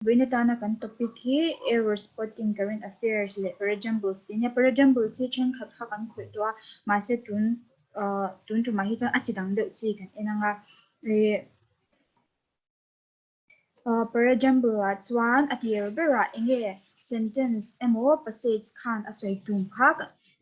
Vawiin atana kan topic hi Error Spotting Current Affairs leh Parajumbles tih a nia. Parajumbles hi thenkhat kha kan khawih tawh a, mahse tun tun tumah hi chuan a chi dang deuh chi kan en ang a. Parajumble ah chuan a tir berah eng nge sentence emaw passage khan a sawi tum kha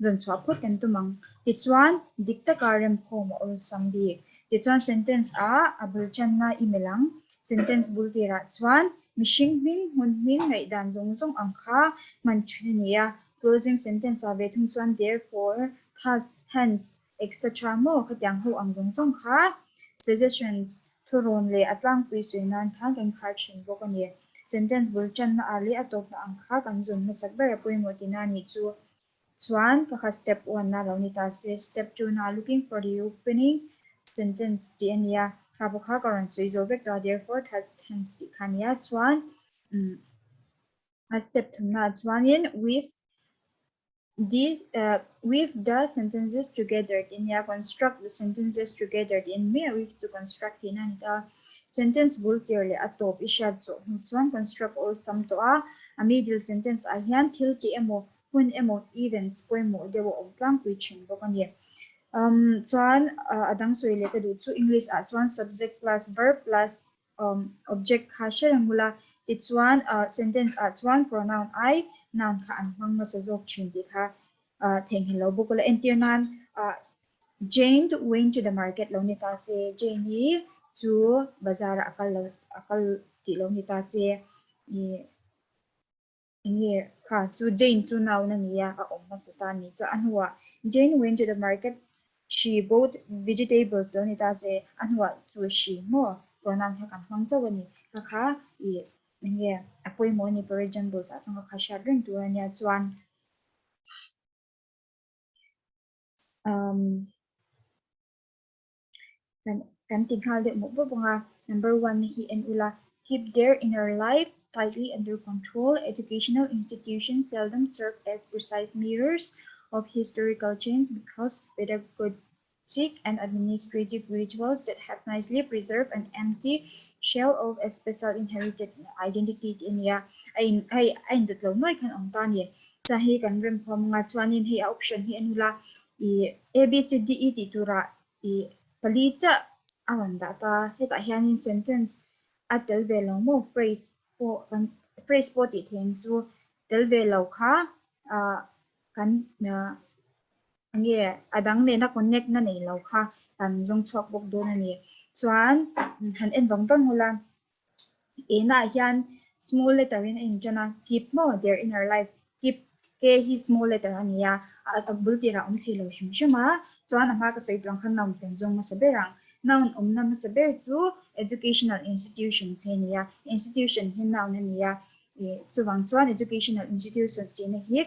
zawn chhuah phawt kan tum ang. Tichuan dik taka remkhawm a awlsam bik. Tichuan sentence ah a bul channa i melh ang. Sentence bul tirah chuan mihring hming, hmun hming, ngaihdan zawng zawng ang kha hman thin a ni a. Closing sentence ah ve thung chuan therefore, thus, hence, etc. Maw khatiang ho ang zawng zawng kha suggestions Thurawn leh a tlangpui sawi nan khan kan khar thin bawk a ni. Sentence bul tanna ah leh a tawpna ang kha kan zawn hmasak ber a pawimawh tihna a nih chu. Chuan pakhat step one na lo ni ta se, step two na looking for the opening sentence tih a nia. Kha pawh kha ka rawn sawi zo vek tawh a, therefore thus hence tih kha a nia. Chuan a step thumna ah chuanin with The weave the sentences together tih nia, construct the sentences together tih en mai a, weave chu construct tihna a ni ta. Sentence bul tir leh a tawp i hriat zawh hnu chuan construct awlsam tawh a, a middle sentence ah hian thil tih emaw, hun emaw, events pawimawh deuh a awm tlangpui thin bawk a ni. Um chuan a dang sawi leh ka duh chu English ah chuan subject plus verb plus object kha hre reng bula tichuan sentence ah chuan pronoun ai noun kha an hmang hmasa zawk thin tih kha theihnghilh lo bawk ula entir nan Jane went to the market lo ni ta se Jane hi chu bazar ah a kal lo a kal tih lo ni ta se ih Enge kha chu Jane chu noun a ni a, a awm hmasa ta a ni. Chuan a hnuah Jane went to the market, she bought vegetables lo ni ta se, a hnuah chu she maw pronoun kha kan hmang chauh a ni. Kha kha ih enge a pawimawh a ni for example ah chuan ka kha hriat reng tur a nia chuan umm Kan ti nghal deuh mawp bawk ang a, number one hi en ula, keep their inner life tightly under control, educational institutions seldom serve as precise mirrors of historical change because pedagogic and administrative rituals that have nicely preserved an empty shell of a special inherited identity tih a ni a, a in hei a indawt lo nuai khan awm ta a ni. Chuan hei kan remkhawm ang a, chuanin hei a option hi en ula, ih A B C D E tih turah Ih, pali chiah a rawn dah ta. Hetah hianin sentence a tel ve lo maw? Phrase pawh kan phrase pawh tih theih ang chu tel ve lo kha ah kan ah enge a dang nena connect na nei lo kha kan zawng chhuak bawk dawn a ni. Chuan han en vang vang ula Enah hian small letter in a inṭan a, keep maw their inner life, keep K hi small letter a ni a, a bul tirah awm thei lo hrim hrim a, chuan a hma ka sawi tuang khan noun kan zawng hmasa ber ang. Noun awmna hmasa ber chu educational institutions hi a ni a, institution hi noun a ni a, ih chuvang chuan educational institutions tihna hi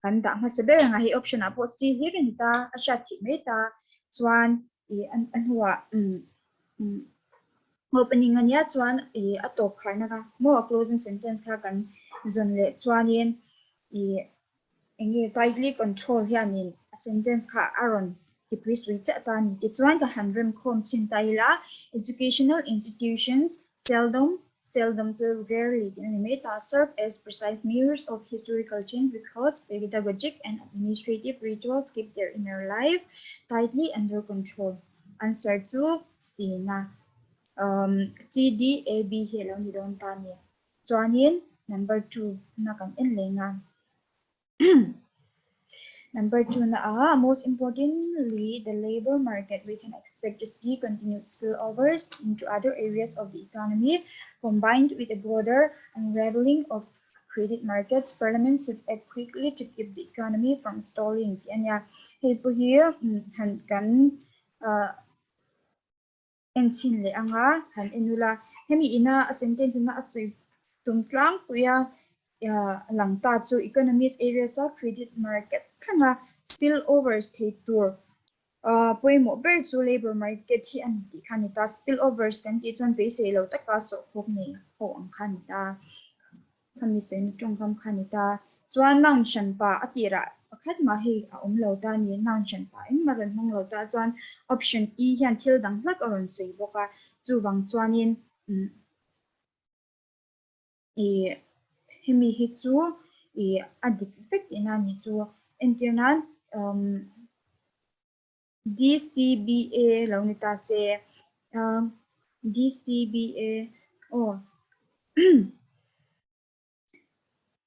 Kan dah hmasa ber anga hei option ah pawh C hlir a ni ta, a hriat theih mai ta. Chuan ih a hnuah umm umm opening a nia chuan ih a tawp kharna kha maw a closing sentence kha kan zawn leh chuanin ih eng nge tightly control hianin a sentence kha a rawn tipui sui chiah ta a ni. Tichuan ka han remkhawm chhin ta ila educational institutions seldom Seldom chu rarely tih a ni mai ta. Serve as precise mirrors of historical change because pedagogic and administrative rituals keep their inner life tightly under control. Answer chu C na. Um, C, D, A, B hi a lo ni dawn ta a ni. Chuanin number 2 na kan en leng a. Number 2 na ah, most importantly, the labor market, we can expect to see continued spillovers into other areas of the economy, combined with a broader unraveling of credit markets. Parliament should act quickly to keep the economy from stalling. Tih a nia. Hei pawh hi han kan En chhin leh anga han en ula, hemi ina a sentence ina a sawi tum tlangpui a lang ta chu economist areas a credit markets thlenga spill overs thei tur pawimawh ber chu labour market hi a ni tih kha a ni ta. Spill overs kan tih chuan beisei lo taka sawhkhawk nei ho ang kha a ni ta. Khami sawi tawngkam kha a ni ta. Chuan noun hranpa a tirah pakhat mah hei a awm lo ta a ni. Noun hranpa engmah rawn hmang lo ta. Chuan option E hian thil dang hlak a rawn sawi bawk a. Chuvang chuanin umm. Ih hemi hi chu ih a dik vek tihna a nih chu. Entir nan umm DCBA lo ni ta se umm DCBA aw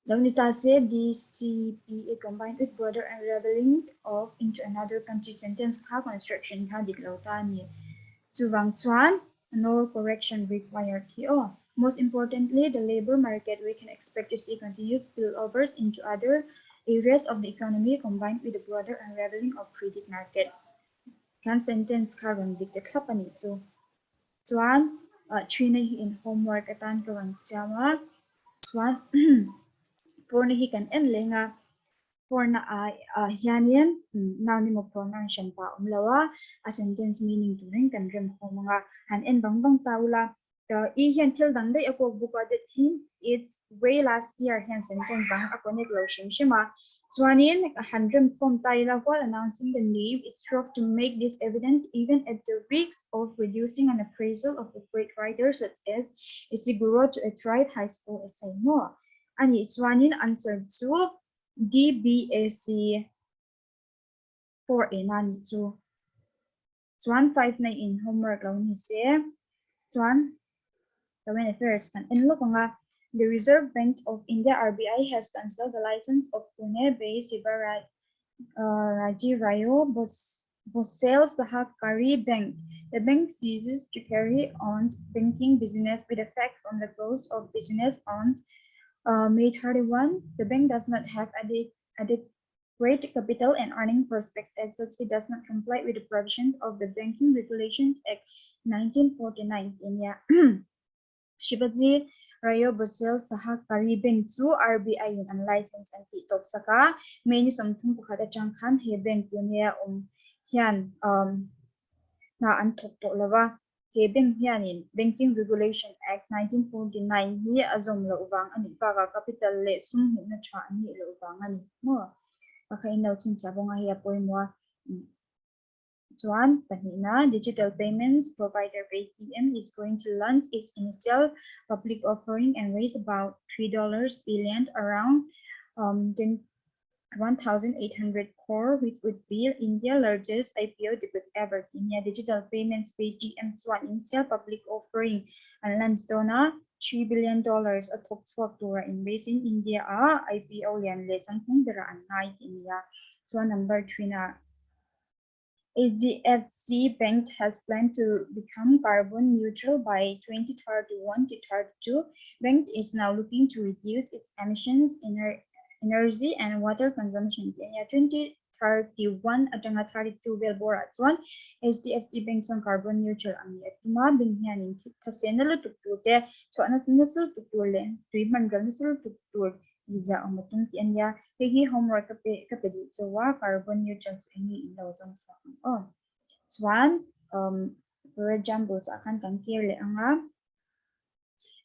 Lo ni ta se DCBA combined with broader unraveling of into another country sentence kha construction kha dik lo ta a ni. Chuvang chuan no correction required hi aw. Most importantly, the labour market we can expect to see continued spillovers into other areas of the economy combined with the broader unraveling of credit markets. Kan sentence kha rawn dik ta thlap a nih chu. Chuan Trina hi in homework atan ka rawn siam a, chuan Purna hi kan en leng a, Purna ah hianin noun emaw pronoun hran pah a awm lo a, a sentence meaning turin kan rem khawm ang a, han en bang bang ta ula, I hian thil dang daih a kawk bawk a, that hi it's way last year hian sentence dang a connect lo hrim hrim a, Chuanin han remkhawm ta ila while announcing the name it strove to make this evident even at the risk of reducing an appraisal of the great writer such as Ishiguro to a trite high school essay maw? Anih chuanin answer chu DBAC 4 ena nih chu. Chuan 5 na in homework lo ni se. Chuan current affairs kan en lawk ang a. The Reserve Bank of India, RBI, has cancelled the license of Pune-based Shivaji Rao Bhosale Sahakari Bank. The bank ceases to carry on banking business with effect from the close of business on May 31. The bank does not have adequate capital and earning prospects as such it does not comply with the provisions of the Banking Regulations Act 1949 tih a nia. Shivaji Rao Bhosale Sahakari Bank chu RBI in an license an tih tawp sak a, May ni 31 atang khan he bank Pune a awm hian hna an thawk tawh lo va. He bank hianin Banking Regulation Act 1949 hi a zawm loh vang a nih bakah capital leh sum hmuhna tha an nih loh vang a ni maw? Pakhat in lo chhinchhiah bawk a, hei a pawimawh a. Chuan pahnihna, Digital payments provider Paytm is going to launch its initial public offering and raise about $3 billion around 1,800 crore, which would be India largest IPO debut ever. India Digital Payments Paytm chuan initial public offering an launch dawn a, $3 billion a thawk chhuak tura in raise in India a IPO lian leh changtlung berah an ngai tih a ni a. Chuan number 3 na HDFC Bank has planned to become carbon neutral by 2031 to 32. Bank is now looking to reduce its emissions, energy and water consumption. Tih a ni a, 2031 atanga 32 vel bawrah chuan HDFC Bank chuan carbon neutral ang nih a tum a, bank hianin thasena lutuk tur te, chhuahna nasa lutuk tur leh tui hman ral nasa lutuk tur tihzah awm a tum tih a nia. Hei hi homework ka pe ka pe duh chauh a, carbon neutral chu eng nge in lo zawng chhuak ang aw. Chuan um for example ah khan kan kir leh ang a.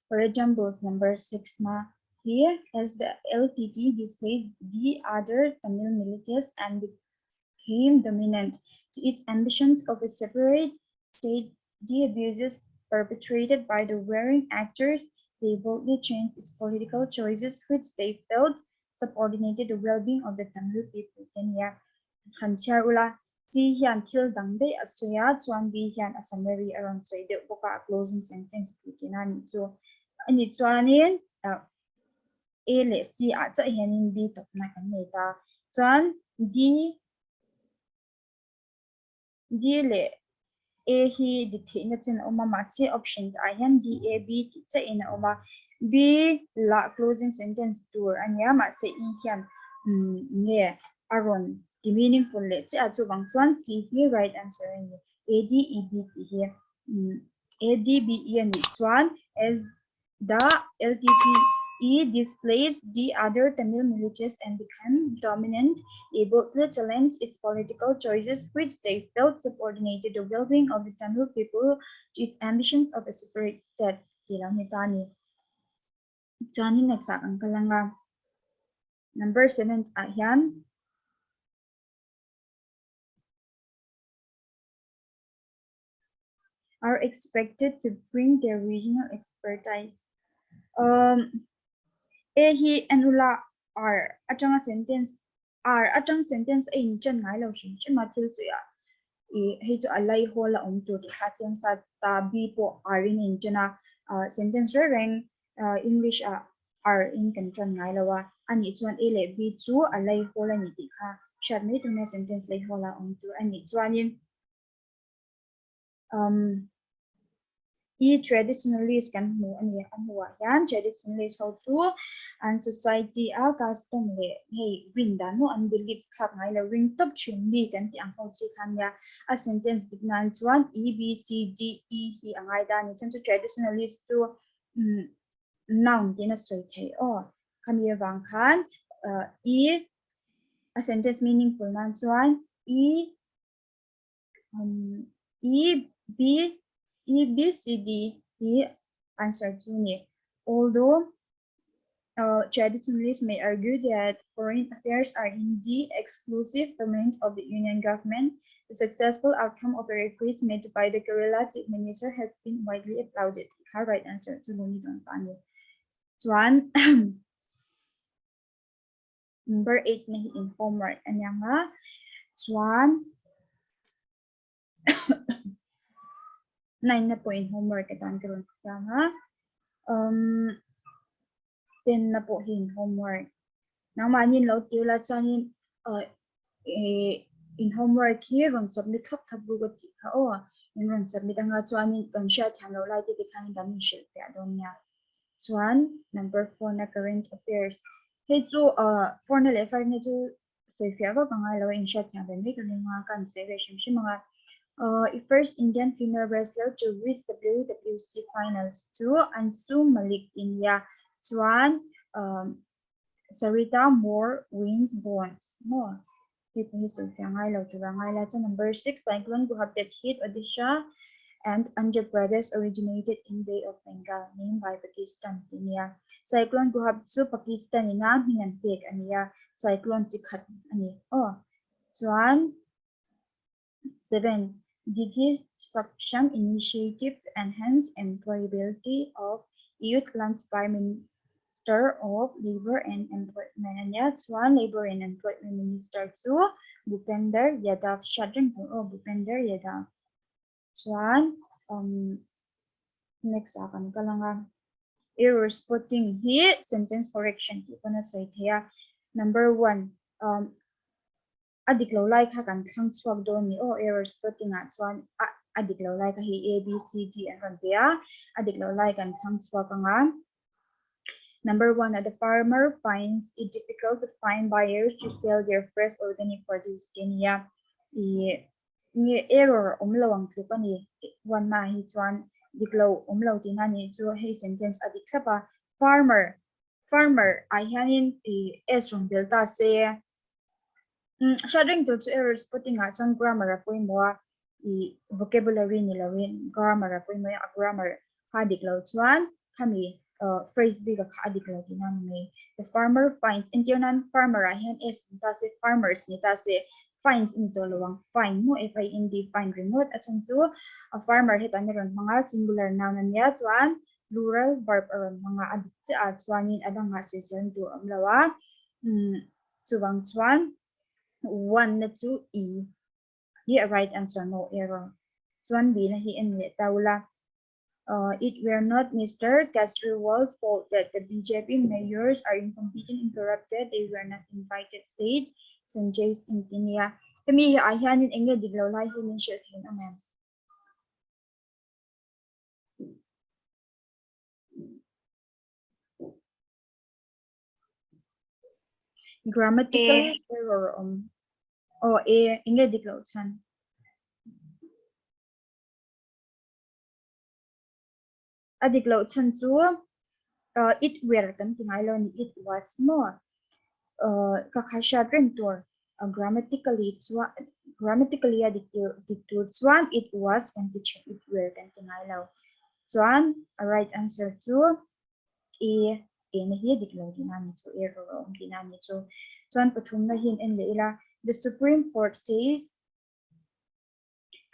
For example number 6 na here as the LTT displays the other Tamil militias and became dominant to its ambitions of a separate state. The abuses perpetrated by the warring actors, they boldly changed its political choices which they felt subordinated the well-being of the Tamil people te nia. Han chhiar ula, C hian thil dang daih a sawi a, chuan B hian a summary a rawn sawi deuh bawk a, a closing sentence tih tihna a nih chu. A nih chuanin A leh C ah chiah hianin B tawpna kan nei ta. Chuan D D leh A hi dik theihna chin a awm a, mahse option ah hian D, A, B tih chiahin a awm a. B lah closing sentence tur a nia, mahse E hian nge a rawn ti meaningful leh chiah a, chuvang chuan C hi right answer a ni. A, D, E, B tih hi A, D, B, E a nih chuan as The LTTE displaced the other Tamil militias and became dominant, able to challenge its political choices, which they felt subordinated the well-being of the Tamil people to its ambitions of a separate state. Tih lo ni ta a ni. Chuanin next ah kan kal ang a. Number 7 ah hian are expected to bring their regional expertise. Um, A hi en ula R atanga sentence R atang sentence a in ṭan ngai lo hrim hrim a thil sawi ah ih hei chu a lai hawl a awm tur tih kha chiang sa ta B pawh R in a in ṭan a sentence reng reng English ah R in kan ṭan ngai lo a anih chuan A leh B chu a lai hawl a ni tih kha hriat mai tur nia sentence lai hawl a awm tur a nih chuanin Um, i traditionalist kan hmu a ni. A hnuah hian traditionalist ho chu an society a custom leh hei rin dan maw an beliefs thlak ngai lo ring tawp thin mi kan tih ang ho chi kha nia. A sentence dik nan chuan E B C D E hi a ngai ta a ni. Chuan chu traditionalist chu um, noun tiin a sawi theih aw. Khami avang khan uh, E a sentence meaningful nan chuan E E B E B C D hi answer chu ni. Although traditionalists may argue that foreign affairs are in the exclusive domain of the union government, the successful outcome of a request made by the Kerala chief minister has been widely applauded. Kha right answer chu lo ni dawn ta ni. Chuan Number 8 na hi in homework aniang a. Chuan 9 na pawh in homework atan ka rawn siam a. Um, 10 na pawh hi in homework. Nangmahni in lo tir la chuanin uh, in homework hi rawn submit thlap thlap ru ka tih kha aw. In rawn submit anga chuanin kan hriat thiam loh lai te tikhanin kan inhrilh fiah dawn nia. Chuan number 4 na current affairs. Hei chu 4 na leh 5 na chu sawi fiah vak a ngai lo a, inhriat thiam ve mai ka ring a, ka an sawi ve hrim hrim ang a. I first Indian female wrestler to reach WWC finals chu Ansu Malik India chuan Sarita Moore wins bronze maw? Hei pawh hi sawi fiah ngai lo tur a ngai la. Chuan number 6 Cyclone Guhab that hit Odisha and Andhra Pradesh originated in Bay of Bengal named by Pakistan tih a nia. Cyclone Guhab chu Pakistan ina hming an pek a nia. Cyclone chi khat a ni aw. Chuan 7. Digi Saksham Initiative to Enhance Employability of Youth launched by Minister of Labour and Employment a nia. Chuan Labour and Employment Minister chu Bhupender Yadav hriat reng tur aw Bhupender Yadav. Chuan um next ah kan kal ang a. Error spotting hi sentence correction tih pawn a sawi thei a. Number 1 um a dik lo lai kha kan thlang chhuak dawn ni aw error spotting ah chuan a a dik lo lai kha hi A B C D an rawn pe a a dik lo lai kan thlang chhuak ang a Number 1 the farmer finds it difficult to find buyers to sell their fresh organic produce tih a ni a ih nge error awm lo ang tluk a ni one na hi chuan dik lo awm lo tihna a nih chu hei sentence a dik thlap a farmer farmer ah hianin ih s rawn bel ta se Hriat reng tur chu error spotting ah chuan grammar a pawimawh a, ih vocabulary ni loin grammar a pawimawh a, a grammar kha a dik lo chuan khami phrase bik a kha a dik lo tihna a ni mai. The farmer finds entir nan farmer ah hian s awm ta se farmers ni ta se finds a ni tawh lo ang find maw f i n d find ringawt a chhan chu a farmer hetah hian a rawn hmang a singular noun a nia chuan plural verb a rawn hmang a a dik chiah ah chuanin a dangah sawisel na tur a awm lo a umm Chuvang chuan one na chu E hi a right answer no error. Chuan B na hi en leh ta ula. It were not Mister Kejriwal's fault that the BJP mayors are incompetent and corrupted, they were not invited, said Sanjay Singh ti nia. Hemi hi ah hianin eng nge dik lo lai hi min hrilh thein ang em? Grammatically error awm. Aw e, enge dik loh chhan? A dik loh chhan chu uh, it were kan ti ngai lo ni it was maw. Uh, ka kha hriat reng tur. Uh, grammatically chuan grammatically a dik tur dik tur chuan it was kan ti thin it were kan ti ngai lo. Chuan a right answer chu E ena hi a dik lo tihna a ni chu, error a awm tihna a ni chu. Chuan pathumna hian en leh ila, The Supreme Court says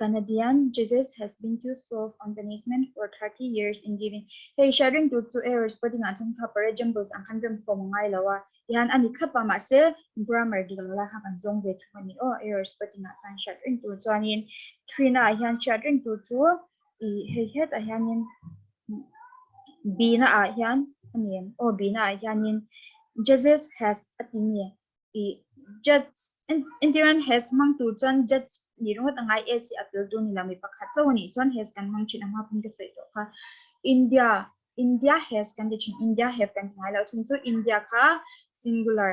Canadian judges has been too soft on punishment for 30 years in giving hei hriat reng tur chu error spotting ah chuan kha pare jumbles ang khan rem khawm a ngai lo a tihian a ni thlap a mahse grammar dik lo lai kha kan zawng ve thung a ni aw error spotting ah chuan hriat reng tur chuanin three na ah hian hriat reng tur chu ih hei hetah hianin B na ah hian a ni em aw B na ah hianin judges has a ti nge ih judge entirhan has hmang tur chuan judge nih ringawt a ngai s hi a tel tur ni lo mi pakhat chauh a nih chuan has kan hmang thin a hma pawhin ka sawi tawh kha India India has kan ti thin India have kan ti ngai lo chhan chu India kha singular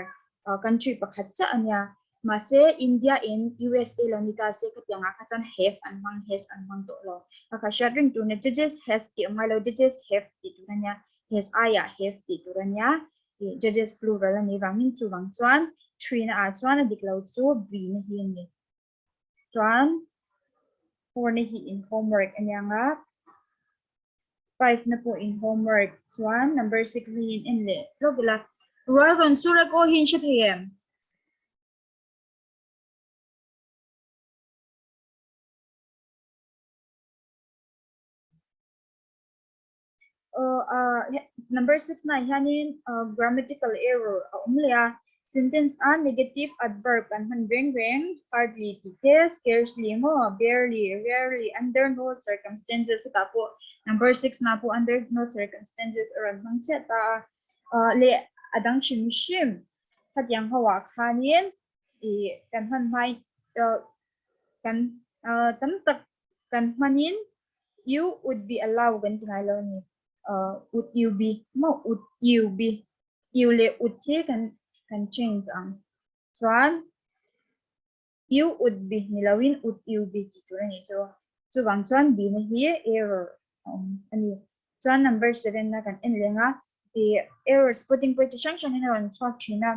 country pakhat chiah a nia mahse India in USA lo ni ta se khatiang ah kha chuan have an hmang has an hmang tawh lo a kha hriat reng tur nia judges has tih a ngai lo judges have tih tur a nia has aiah have tih tur a nia Ih judges plural a nih vangin chuvang chuan three-na ah chuan a dik lo chu B-na hi a ni. Chuan four-na hi in homework a nia nga, five-na pawh in homework chuan number six-na hi in en leh lawk ila. Rual rawn sur a kaw hi in hre thei em? Number 6 na hianin grammatical error a awm leh a sentence a negative adverb kan hman reng reng hardly tih te scarcely emaw barely rarely under no circumstances hetah pawh number 6 na pawh under no circumstances a rawn hmang chiah ta a leh a dang hrim hrim khatiang ho ah khanin ih kan hman hmai kan tam tak kan hmanin You would be allowed kan ti ngai lo a ni. Would you be maw would you be you leh would hi kan kan change ang. Chuan you would be ni loin would you be tih tur a nih chu. Chuvang chuan be na hi error a awm a ni. Chuan number 7 na kan en leng a ih error spotting pawh chi hrang hrangin a rawn chhuak thin a.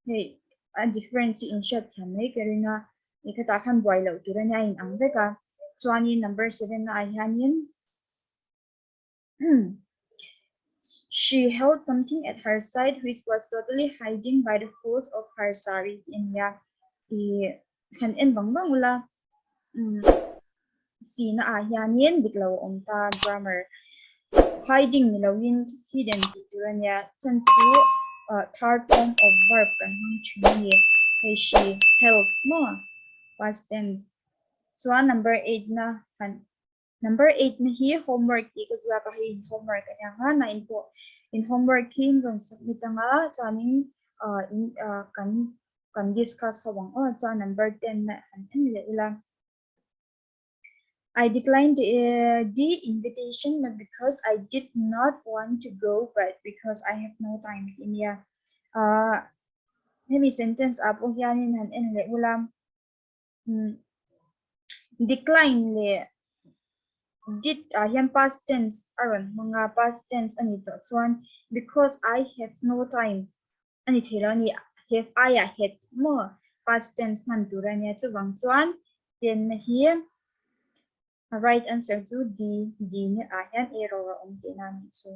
Hei a difference hi inhriat thiam mai ka ring a. Ih khatah khan buai loh tur a nia in ang vek a chuanin number 7 na ah hianin she held something at her side which was totally hiding by the folds of her sari tih a nia ih han en vang vang ula si na ah hianin dik lo a awm ta grammar hiding ni loin hidden tih tur a nia chhan chu third form of verb kan hmang thin a ni hei she held maw past tense chuan number 8 na han number 8 na hi homework tih ka ziak a hei in homework a nia nga nine pawh in homework hi in rawn submit anga chuanin in kan kan discuss ho ang aw chuan number 10 na han en leh ila. I declined the invitation not because I did not want to go but because I have no time tih a nia. Ahh hemi sentence ah pawh hianin han en leh ula decline leh did ah hian past tense a rawn hmang a, past tense a ni tawh chuan because I have no time a ni thei lo a ni. Have aiah had maw past tense hman tur a nia chuvang chuan tenna hi a right answer chu D, D ni ah hian error a awm tihna a nih chu.